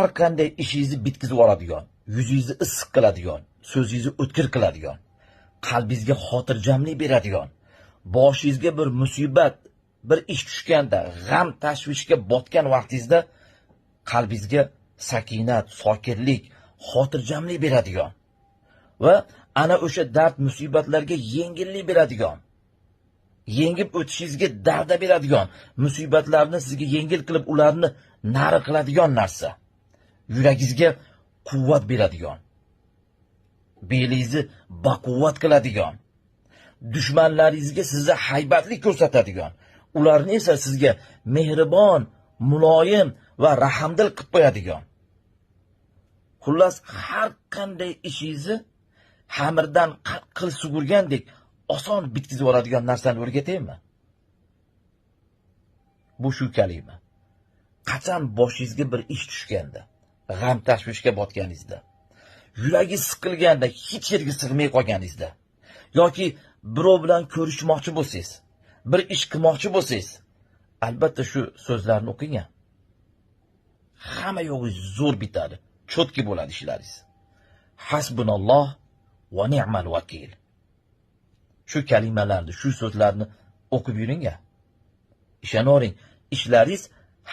Har qanday ishingizni bitkizib yuboradigan, yuzingizni issiq qiladigan, so'zingizni o'tkir qiladigan, qalbingizga xotirjamlik beradigan, boshingizga bir musibat, bir ish tushganda, g'am tashvishga botgan vaqtingizda qalbingizga sakinat, sokirlik, xotirjamlik beradigan va ana o'sha dard musibatlarga yengillik beradigan, yengib o'tishingizga darda beradigan, musibatlarni sizga yengil qilib ularni nari qiladigan narsa, yuragingizga quvvat beradigan, belingizni baquvvat qiladigan, dushmanlaringizga sizni haybatli ko'rsatadigan, ularni esa sizga mehribon, muloyim va rahmdil qilib qo'yadigan. Xullas, har qanday ishingizni xamirdan qil sug'urgandek oson bitkizib yuboradigan narsani o'rgataymi? Bu shu kalima. Qachon boshingizga bir ish tushganda, g'am tashvishga botganingizda, yuragingiz siqilganda, hech yerga sig'may qolganingizda yoki birov bilan ko'rishmoqchi bo'lsangiz, bir ish qilmoqchi bo'lsangiz, albatta shu so'zlarni o'qing. Hamma yo'g'ingiz zo'r bitadi, cho'tki bo'ladi ishlaringiz. Hasbunalloh va ni'mal vakil. Shu kalimalarni, shu so'zlarni o'qib yuring. Ishonavering, ishlaringiz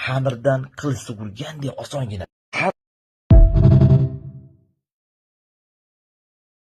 xamirdan qil sug'urgandek osongina.